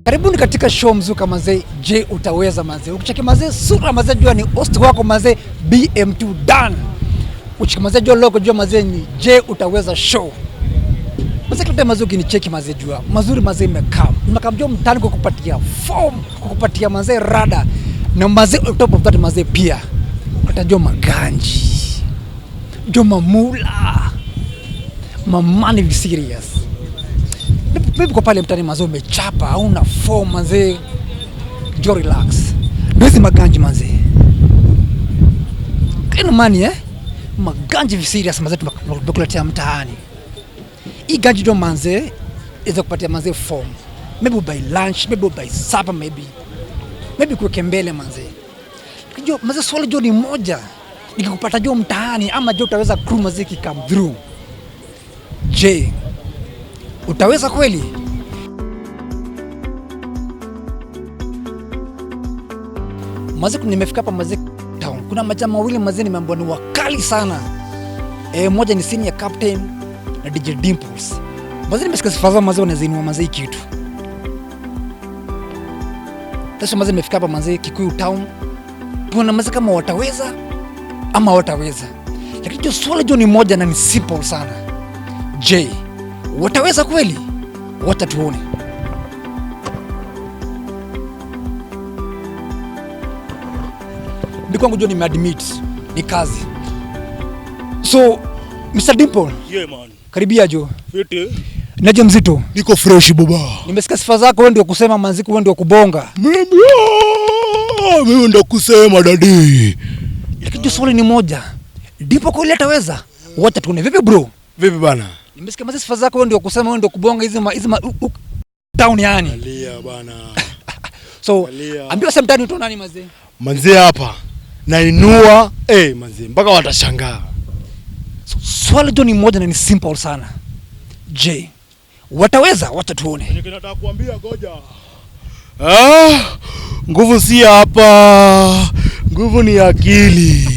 Karibuni katika show mzuka mazee, je utaweza mazee? Ukicheki mazee sura mazee jua ni host wako mazee BM2 Dan. Ukicheki mazee jua logo jua mazee ni je utaweza show. Mazee kila mazee ukinicheki mazee jua mazuri mazee imekaa. Imekaa jua mtaani kwa kupatia form, kwa kupatia mazee rada. Na mazee on top of that mazee pia utajua maganji. Jua mamula. Mamani be serious. Maybe kwa pale mtaani mazee umechapa, hauna form mazee, jo relax. Ndio hizi maganji mazee. Clean money eh? Maganji vi serious mazee tumekuletea mtaani. Hii ganji ndio manze iza kupatia manze form. Maybe buy lunch, maybe buy supper, maybe. Maybe kuweke mbele manze. Jo, manze swali jo ni moja. Nikikupata jo mtaani ama jo utaweza crew manze kikam through. Je, utaweza kweli? Maze nimefika hapa maze town. Kuna majamaa wawili maze nimeambiwa ni wakali sana. E, moja ni senior captain na DJ Dimples. Maze nimesikia sifa zao maze wanazinua maze hii kitu. Sasa maze nimefika hapa maze Kikuyu town. Tuona maze kama wataweza ama wataweza. Lakini jo swali jo ni moja na ni simple sana. Je, wataweza kweli? Wacha tuone. Ndi kwangu jo nimeadmit ni kazi. So Mr. Dimple, Yeah man. karibia jo. Fiti. Naje mzito. Niko fresh baba. Nimesikia sifa zako, wewe ndio kusema manziku, wewe ndio kubonga. Mimi mimi ndo kusema dadi. Lakini jo swali ni moja. Dimple kweli ataweza? Wacha tuone. Vipi bro? Vipi bana? Nimesikia manzi sifa zako, wewe ndio kusema, wewe ndio kubonga hizi hizi town yani. Alia bana. So Alia. ambiwa sasa mtani utaona nani mazee? Manzi hapa. Nainua manzi mpaka watashangaa. So, swali jo ni moja na ni simple sana. Je, wataweza? Wacha tuone. Nataka kuambia goja. Ah, nguvu si hapa. Nguvu ni akili.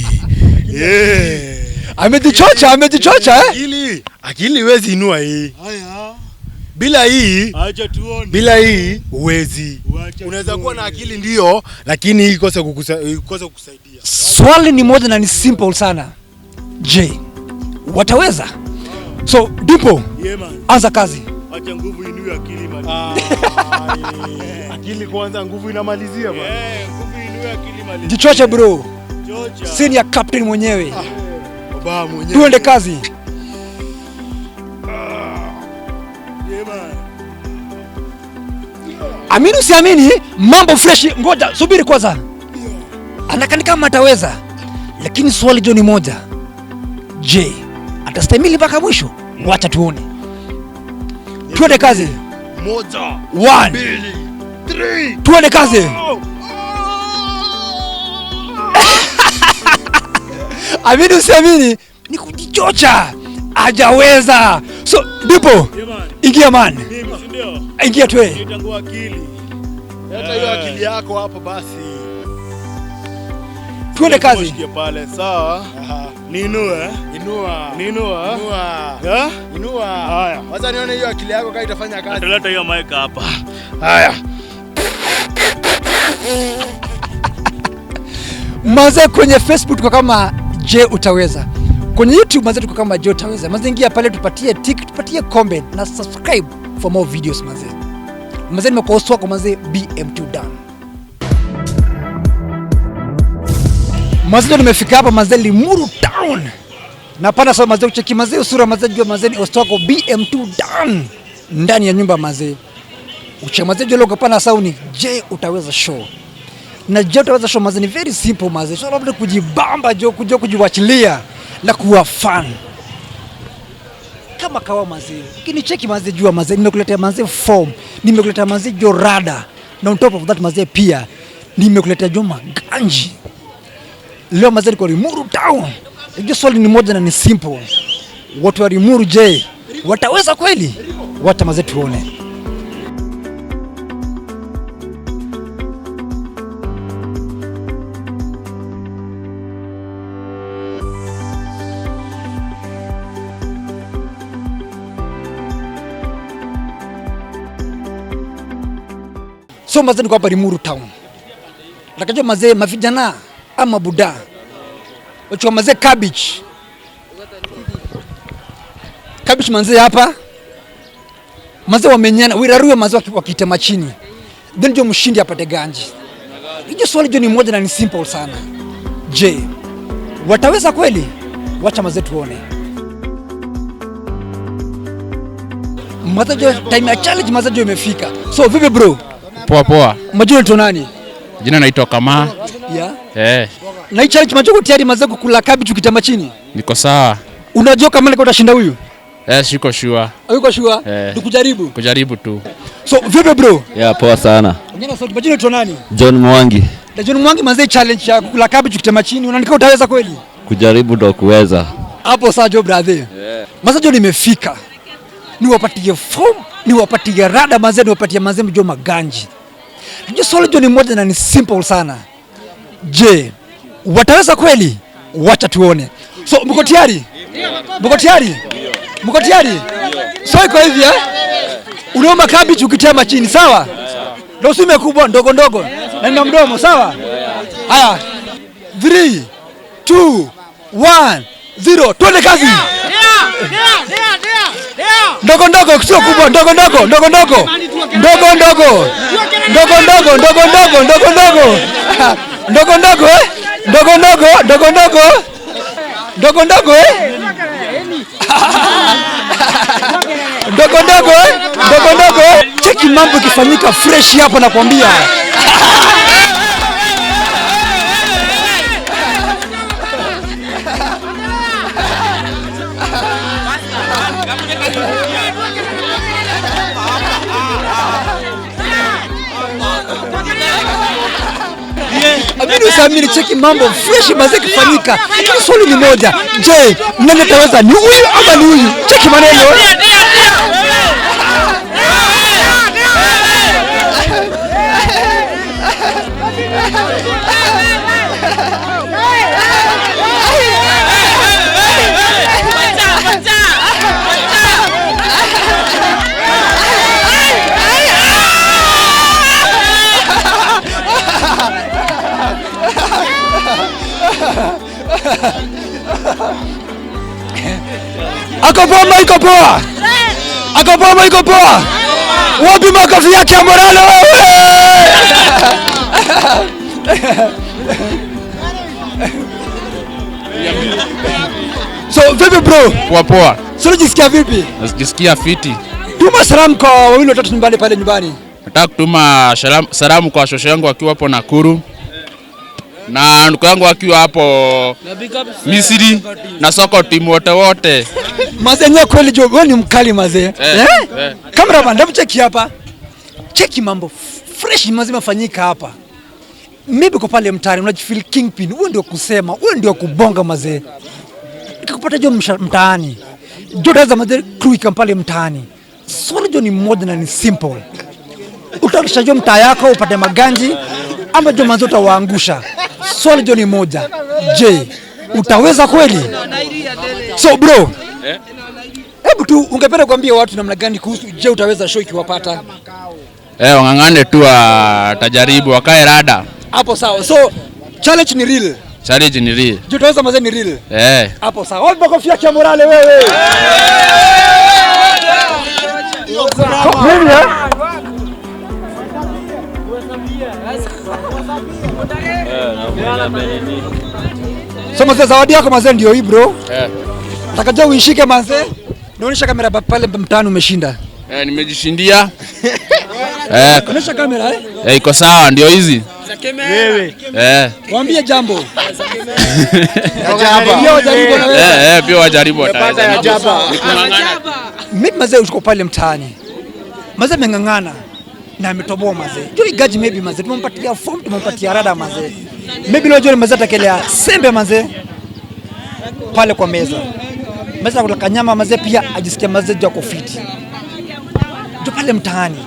Yeah. Amejichocha, amejichocha eh? Akili, akili huwezi inua hii. Haya, Bila hii, acha tuone. bila hii huwezi. Wacha Unaweza kuwa na tuone. akili ndio, lakini hii ikose ikose kukusaidia. Swali ni moja na ni simple sana. Je, wataweza? So Dimple, Yeah man, anza kazi. acha nguvu inue akili man. Ah, akili kwanza, nguvu inamalizia bwana. Eh, nguvu inue akili man. Jichoche bro. Chocha. Senior captain mwenyewe. Baba mwenyewe. Tuende kazi. Yeah man. Amini usiamini, mambo fresh. Ngoja subiri kwanza. Anakani kama ataweza, lakini swali jo ni moja. Je, atastahimili mpaka mwisho? Wacha tuone. Tuende kazi. Moja, One, mbili, three. tuende kazi. Amini usiamini, ni kujichocha, hajaweza. So Dimple, Yeah man. ingia man, Mimi si ndio? ingia twe. Nitangua akili. Leta hiyo akili yako hapo basi. Tuende kazi. Shikie pale, sawa? Aha. Niinue. Inua. Niinua. Inua. Eh? Inua. Haya. Wacha nione hiyo akili yako kama itafanya kazi. Ataleta hiyo mic hapa. Haya. Maze kwenye Facebook tuko kama Je Utaweza, kwenye YouTube maze tuko kama Je Utaweza. Maze ingia pale tupatie tick, tupatie comment na subscribe for more videos maze. Maze nimekuwa host wako maze BM2 Dan. Maze ndio nimefika hapa maze Limuru town. Napanda sana maze kucheki maze sura maze jua maze ni host wako BM2 Dan ndani ya nyumba maze. Uche maze jua logo pana sauni Je Utaweza show. Na Je Utaweza show maze ni very simple maze. So labda kujibamba jo, kujua kujiwachilia na kuwa fun. Kama kawa maze. Ukinicheki maze jua maze nimekuletea maze form, nimekuletea maze jo rada. Na on top of that maze pia nimekuletea jo maganji. Leo maze niko Limuru town. Hiyo swali ni moja na ni simple. Watu wa Limuru je, wataweza kweli? Wacha maze tuone. So mazee niko hapa Limuru Town. Nakajua mazee mavijana ama buda. Wachukua mazee cabbage. Cabbage manzee hapa. Mazee wamenyana, wirarue mazee wakitema chini. Then jo mshindi apate ganji. Hiyo swali jo ni moja na ni simple sana. Je, wataweza kweli? Wacha mazee tuone. Mazee jo, time ya challenge mazee jo imefika. So vipi bro? Poa poa. Majina ni nani? Jina naitwa Kamaa. Yeah. Eh, Na hii challenge mazee uko tayari mazee kukula cabbage ukitema chini? Niko sawa. Unajua kama niko utashinda huyu? Eh, siko sure. Hayuko sure? Eh. Nikujaribu. Kujaribu tu. So vipi bro? Yeah, poa sana. Ongea sauti. Majina ni nani? John Mwangi. Na John Mwangi mazee, challenge ya kukula cabbage ukitema chini, unanika utaweza kweli? Kujaribu ndo kuweza. Hapo saa jo brother. Yeah. Mazee jo nimefika. Niwapatie form, niwapatie rada mazee, niwapatie mazee mjo maganji. Ndio swali jo ni moja na ni simple sana. Je, wataweza kweli? Wacha tuone. So mko tayari? Mko tayari? Mko tayari? So iko hivi eh? Unaomba cabbage ukitema chini, sawa? Ndio usime kubwa ndogo ndogo. Na nina mdomo, sawa? Haya. 3 2 1 0. Twende kazi. Ndogo ndogo, sio kubwa, ndogo ndogo, ndogo ndogo. Ndogo ndogo. Ndogo ndogo, ndogo ndogo, ndogo ndogo. Ndogo ndogo eh? Ndogo ndogo, ndogo ndogo. Ndogo ndogo eh? Ndogo ndogo eh? Ndogo ndogo. Cheki mambo ikifanyika fresh hapa nakwambia. Amini usiamini, cheki mambo fresh mazee kifanyika. Lakini swali ni moja, je, nani ataweza? Ni huyu ama ni huyu? Cheki maneno. Ako poa ama iko poa? Ako poa ama iko poa? Wapi makofi yake ya morale wewe? So vipi bro? Poa poa. So unajisikia vipi? Najisikia fiti. Tuma salamu kwa wawili watatu nyumbani pale nyumbani. Nataka kutuma salamu kwa shosho yangu akiwa hapo Nakuru. Na ndugu yangu akiwa hapo Misri na soko timu wote wote. Mazee nyewe kweli jo, wewe ni mkali mazee. Eh, eh. Cameraman, hebu cheki hapa. Cheki mambo fresh mazee mafanyika hapa. Maybe uko pale mtaani unajifeel kingpin, wewe ndio kusema, wewe ndio kubonga mazee. Nikikupata jo mtaani. Jo utaweza mazee crew ikam pale mtaani. Swali jo ni moja na ni simple. Utakisha jo mtaa yako upate maganji ama jo mazee utawaangusha. Swali jo ni moja. Je, utaweza kweli? So bro, hebu tu ungependa kuambia watu namna gani kuhusu Je Utaweza show ikiwapata? Eh, wang'ang'ane tu watajaribu, wakae rada. Hapo sawa. So challenge ni real. Challenge ni real. Je Utaweza mazee ni real. Eh. Hapo sawa. Wapi makofi yake ya morale wewe? Mimi eh? So mazee, zawadi yako mazee ndio hii bro. Eh. Nataka uishike mazee. Naonyesha kamera pale mtaani umeshinda. Eh, nimejishindia. Eh, Onyesha kamera eh. eh, iko sawa ndio hizi. Wewe. Eh. Waambie jambo. Jaba. Pia wajaribu na wewe. Eh, eh, pia wajaribu wataweza. ya jaba. Ni kung'ang'ana. Mimi mazee uko pale mtaani. Mazee ameng'ang'ana na ametoboa mazee. Jo igaji maybe mazee tumempatia form, tumempatia rada mazee. Maybe leo jioni mazee atakelea sembe mazee pale kwa meza. Meza kula kanyama mazee pia ajisikia mazee jo ako fiti. Jo pale mtaani.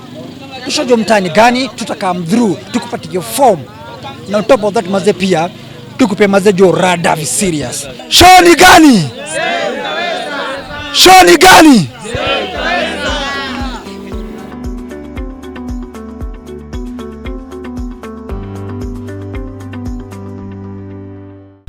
Tushajua mtaani gani tutakam through tukupatie form. Na on top of that mazee pia tukupe mazee jo rada vi serious. Show ni gani? Show ni gani?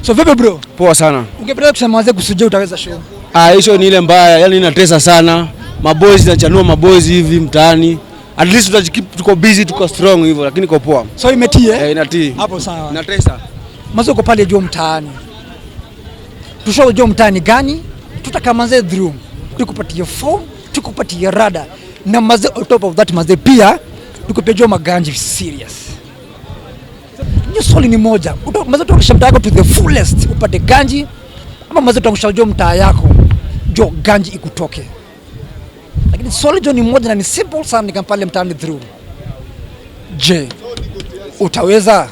So vipi bro? Poa sana. Ungependa kusema mazee kuhusu Je Utaweza Show? Ah, hiyo ni ile mbaya, yani inatesa sana. Maboys nachanua maboys hivi mtaani. At least tutajikeep tuko busy, tuko strong hivyo, lakini iko poa. So imetii eh? Eh, inatii. Hapo sawa. Inatesa. Mazee uko pale juu mtaani. Tushajua mtaani gani? Tutaka mazee through. Tukupatie form, tukupatie rada. Na mazee on top of that mazee pia tukupe jua maganji serious. Hiyo swali ni moja. Mazee utaangusha mtaa yako to the fullest upate ganji ama mazee utaangusha jua mtaa yako jo ganji ikutoke. Lakini swali jo ni moja na ni simple sana, nikampale mtaani through. Je, utaweza?